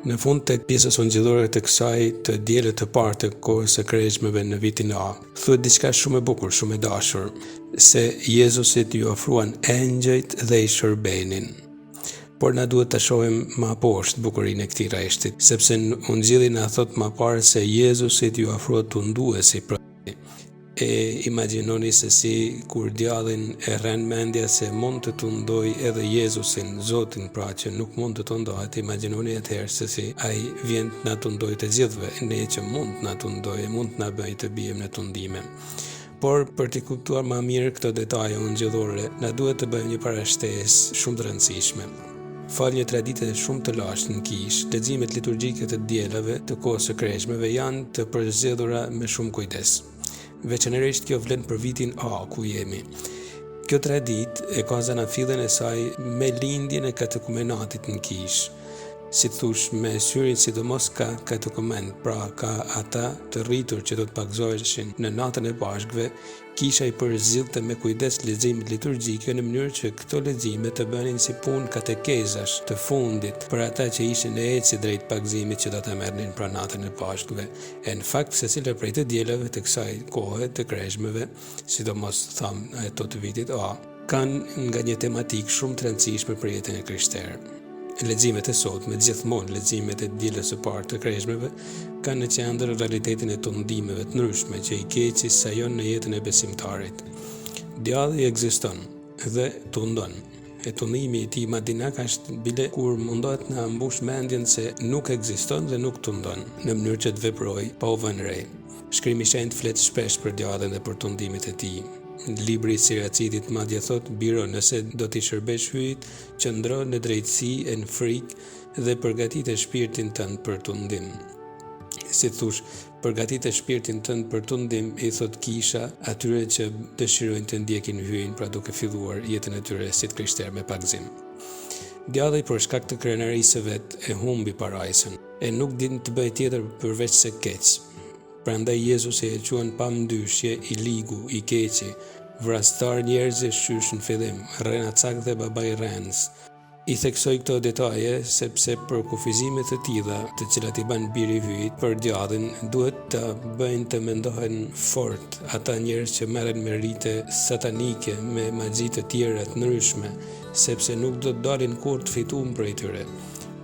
Në fund të pjesës ungjillore të kësaj të diele të parë të kohës së kreshmeve në vitin A, thuhet diçka shumë e bukur, shumë e dashur, se Jezusit iu afruan engjëjt dhe i shërbenin. Por na duhet ta shohim ma poshtë bukurinë e këtij rreshtit, sepse ungjilli na thotë ma parë se Jezusit iu afrua tunduesi, pra E imagjinoni se si kur djallin e rren mendja se mund të tundojë edhe Jezusin, Zotin pra që nuk mund të tundohet, imagjinoni atëherë se si ai vjen të na tundojë të gjithëve, ne që mund të na tundojë, mund të na bëjë të biem në tundime. Por për t'i kuptuar ma mirë këto detaje ungjillore, na duhet të bëjmë një parashtesë shumë të rëndësishme. Falë një tradite shumë të lashtë në kishë, leximet liturgjike të dielave të kohës së kreshmeve janë të përzgjedhura me shumë kujdes. Veçanërisht kjo vlen për vitin A ku jemi. Kjo traditë e ka zanafillën e saj me lindjen e katekumenatit në kishë. Si të thush, me syrin sidomos ka katekumenët, pra ka ata të rritur që do të pagëzoheshin në natën e Pashkëve, Kisha i përzgjidhte me kujdes leximet liturgjike në mënyrë që këto lexime të bënin si punë katekezash të fundit për ata që ishin në ecje drejt pagëzimit që do ta merrnin pra natën e Pashkëve. E në fakt secila prej të dielave të kësaj kohe të kreshmeve, sidomos thamë ato të vitit A, kanë nga një tematikë shumë të rëndësishme për jetën e krishterë. Leximet e sotme, gjithmonë leximet e dielës së parë të kreshmeve, kanë në qendër realitetin e tundimeve të ndryshme që i keqi sajon në jetën e besimtarit. Djalli ekziston dhe tundon. E tundimi i tij madinak është bile kur mundohet të na mbush mendjen se nuk ekziston dhe nuk tundon, në mënyrë që të veprojë pa u vënë re. Shkrimi i Shenjtë flet shpesh për djallin dhe për tundimet e tij. Libri i Siracidit madje thotë, Biro, nëse do t'i shërbesh Hyjit, qëndro në drejtësi e në frikë dhe përgatite shpirtin tënd për tundim. Si të thush, përgatite shpirtin tënd për tundim, i thotë kisha atyre që dëshirojnë të ndjekin Hyjin, pra duke filluar jetën e tyre si të krishterë me pagëzim. Djalli për shkak të krenarisë së vet e humbi parajsën, e nuk din të bëjë tjetër përveçse keq. Prandaj Jezusi e quan pa mëdyshje i ligu, i keqi, vrastar njerëzish qysh në fillim, rrenacak dhe baba i rrenës. I theksoj këto detaje sepse përkufizime të tilla, të cilat i bën Biri i Hyjit për djallin, duhet të bëjnë të mendohen fort ata njerëz që merren me rite satanike, me magji të tjera të ndryshme, sepse nuk do të dalin kurrë të fitum prej tyre.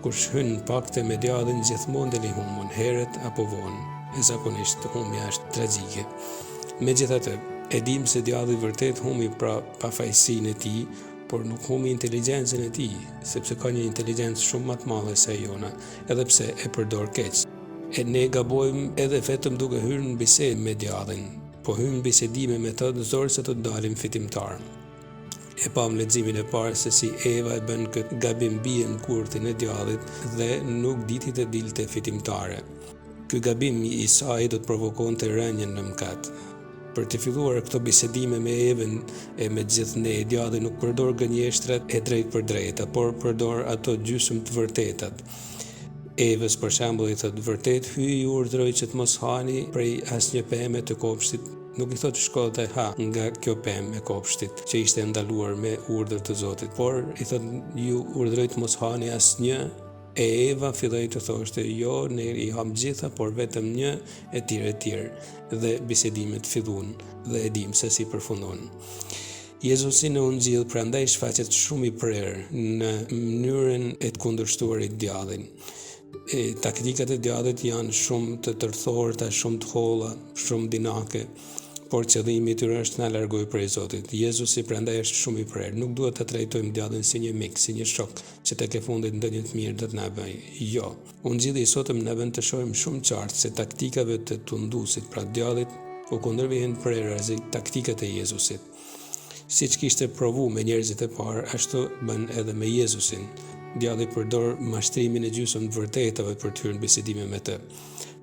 Kush hyn në pakte me djallin gjithmonë del i humbun, herët apo vonë, e zakonisht humbja është tragjike. Megjithatë, e dimë se djalli vërtet humbi pra pafajësinë e tij, por nuk humbi inteligjencën e tij, sepse ka një inteligjencë shumë më të madhe se e jona, edhe pse e përdor keq. E ne gabojmë edhe vetëm duke hyrë në bisedë me djallin. Po hyjmë në bisedime me të, zor se do të dalim fitimtarë. E pamë leximin e parë se si Eva e bën këtë gabim bie në kurthin e djallit dhe nuk diti të dilte fitimtare. Ky gabim i saj do të provokonte rënien në mëkat. Për të filluar këto bisedime me Evën e me gjithë ne, djalli nuk përdor gënjeshtrat e drejtpërdrejta, por përdor ato gjysmë të vërtetat. Evës për shembull i thotë vërtet Hyji ju urdhëroi që të mos hani prej asnjë peme të kopshtit Nuk i thotë shko dhe ha nga kjo pemë e kopshtit, që ishte e ndaluar me urdhër të Zotit, por i thotë ju urdhëroi të mos hani asnjë, e Eva filloi të thoshte jo, ne i hamë gjitha, por vetëm një, e tjerë e tjerë, dhe bisedimet filluan dhe e dimë se si përfunduan. Jezusi në Ungjill prandaj shfaqet shumë i prerë në mënyrën e të kundërshtuarit djallin. E, taktikat e djallit janë shumë të tërthorta, shumë të holla, shumë dinake, por qëllimi i tyre është të na largojë prej Zotit. Jezusi prandaj është shumë i prerë. Nuk duhet ta trajtojmë djallin si një mik, si një shok që tek e fundit ndonjë të mirë do të na bëjë. Jo. Ungjilli i sotëm na bën të shohim shumë qartë se taktikave të tunduesit, pra djallit, u kundërvihen prerazi taktikat e Jezusit. Siç kishte provu me njerëzit e parë, ashtu bën edhe me Jezusin. Djalli përdor mashtrimin e gjysmë të vërtetave për të hyrë në bisedime me të.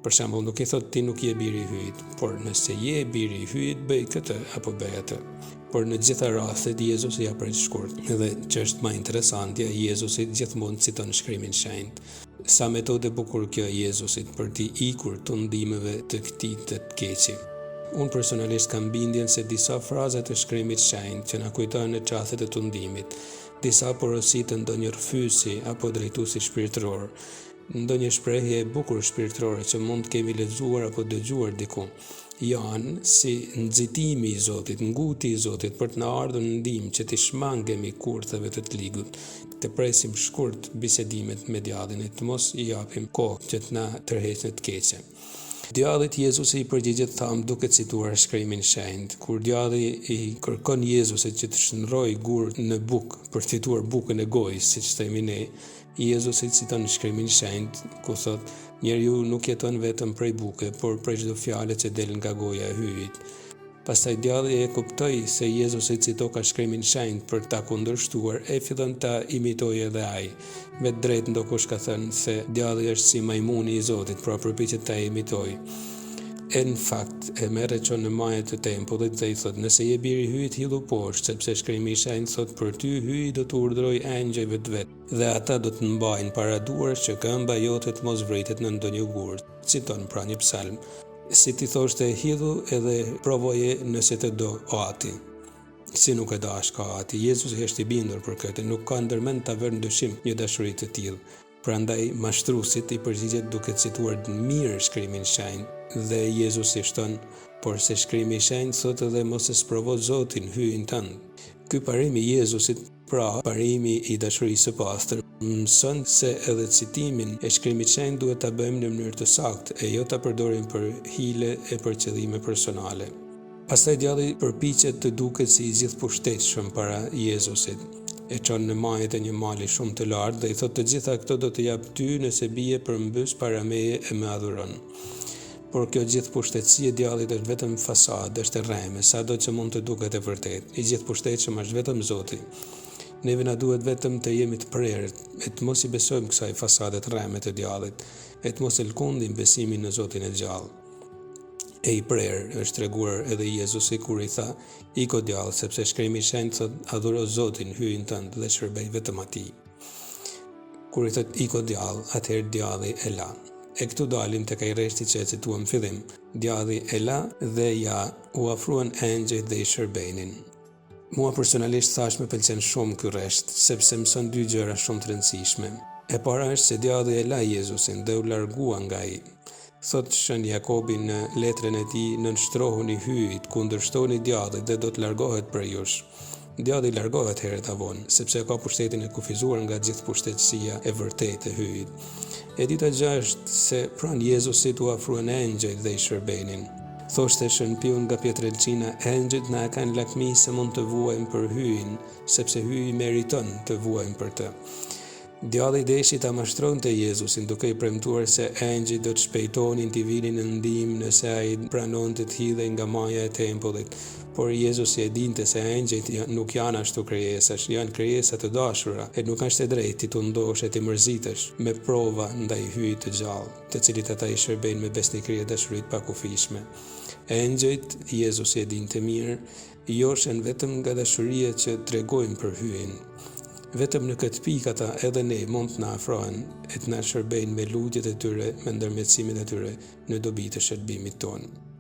Për shembull, nuk i thotë ti nuk je biri i Hyjit, por nëse je biri i Hyjit, bëj këtë apo bëj atë. Por në gjitha rastet Jezusi ia pret shkurt. Dhe që është më interesantja, Jezusi gjithmonë citon Shkrimin Shenjt. Sa metodë e bukur kjo e Jezusit për t'i ikur tundimeve të këtij të keqi. Unë personalisht kam bindjen se disa fraza të Shkrimit Shenjt që na kujtohen në çastet e tundimit, disa porosi të ndonjë rrëfyesi apo drejtuesi shpirtëror. Ndonjë shprehje e bukur shpirtërore që mund të kemi lexuar apo dëgjuar diku, janë si nxitimi i Zotit, nguti i Zotit për të na ardhur në ndihmë që t'i shmangemi kurtheve të të ligut, të presim shkurt bisedimet me djallin e të mos i japim kohë që të na tërheqë në të keqe. Djallit Jezusi i përgjigjet thamë duke cituar shkrimin shenjt, kur djalli i kërkon Jezusit që të shndërrojë gurët në bukë për të fituar bukën e gojës, siç themi ne, Jezusi citon shkrimin shenjt, ku thotë, Njeriu nuk jeton vetëm prej buke, por prej çdo fjale që del nga goja e Hyjit. Pastaj djalli e kuptoi se Jezusi citoka shkrimin shenjt për ta kundërshtuar e fillon ta imitojë edhe ai. Me të drejtë ndokush ka thënë se djalli është si majmuni i Zotit, pra përpiqet ta imitojë. E në fakt, e merr e çon në maje të tempullit dhe i thotë, Nëse je bir i Hyjit, hidhu poshtë, sepse Shkrimi i Shenjtë thotë për ty, Hyji do t'u urdhërojë engjëjve të vet, dhe ata do të mbajnë para duarsh që këmba jote të mos vritet në ndonjë gur. Citon pra një psalm. Si t'i thoshte, Hidhu edhe provoje nëse të do Ati. Si nuk e dashka Ati? Jezusi është i bindur për këtë, nuk ka ndërmend ta vërë në dyshim një dashuri të tillë. Prandaj mashtruesit i përgjigjet duke cituar mirë Shkrimin Shenjt dhe Jezusi shton, Porse Shkrimi i Shenjtë thotë edhe mos e sprovo Zotin, Hyjin tënd. Ky parim i Jezusit, pra parimi i dashurisë së pastër, mëson se edhe citimin e Shkrimit Shenjt duhet ta bëjmë në mënyrë të saktë e jo ta përdorim për hile e për qëllime personale. Pastaj djalli përpiqet të duket si i gjithëpushtetshëm para Jezusit. E çon në majë të një mali shumë të lartë dhe i thotë të gjitha këto do të jap ty nëse bie përmbys para meje e më adhuron. Por kjo gjithëpushtetësi e djallit është vetëm fasadë, është e rreme, sado që mund të duket e vërtetë. I gjithëpushtetshëm është vetëm Zoti. Neve na duhet vetëm të jemi të prerë e të mos i besojmë kësaj fasade të rreme të djallit, e të mos e lëkundim besimin në Zotin e gjallë. E i prerë është treguar edhe Jezusi kur i tha, Ik o djall, sepse shkrimi i shenjtë thotë, adhuro Zotin, Hyjin tënd dhe shërbej vetëm atij. Kur i thotë ik o djall, atëherë djalli e la. E këtu dalim tek ai rreshti që e cituam në fillim, djalli e la dhe ja u afruan engjëjt dhe i shërbenin. Mua personalisht thashë më pëlqen shumë ky rresht, sepse mëson dy gjëra shumë të rëndësishme. E para është se djalli e la Jezusin dhe u largua nga ai. Thotë Shën Jakobi në letrën e tij, Nënshtrohuni Hyjit, kundërshtoni djallit dhe do të largohet prej jush. Djalli largohet herët a vonë, sepse e ka pushtetin e kufizuar nga gjithëpushtetësia e vërtetë e Hyjit. E dyta gjë është se pranë Jezusit u afruan engjëjt dhe i shërbenin. Thoshte Shën Piu nga Pietrelcina, Engjëjt na e kanë lakmi se mund të vuajmë për Hyjin, sepse Hyji meriton të vuajmë për të. Djalli deshi ta mashtronte Jezusin duke i premtuar se engjëjt do të shpejtonin t'i vinin në ndihmë nëse ai pranonte të hidhej nga maja e tempullit. Por Jezusi e dinte se engjëjt nuk janë ashtu krijesash, janë krijesa të dashura, e nuk është e drejtë t'i tundosh e t'i mërzitësh me prova ndaj Hyjit të gjallë, të cilit ata i shërbejnë me besnikëri e dashuri të pakufishme. Engjëjt, Jezusi e dinte mirë, Joshen vetëm nga dashuria që tregojnë për Hyjin. Vetëm në këtë pikë ata edhe ne mund të na afrohen e të na shërbejnë me lutjet e tyre, me ndërmjetësimin e tyre në dobi të shëlbimit tonë.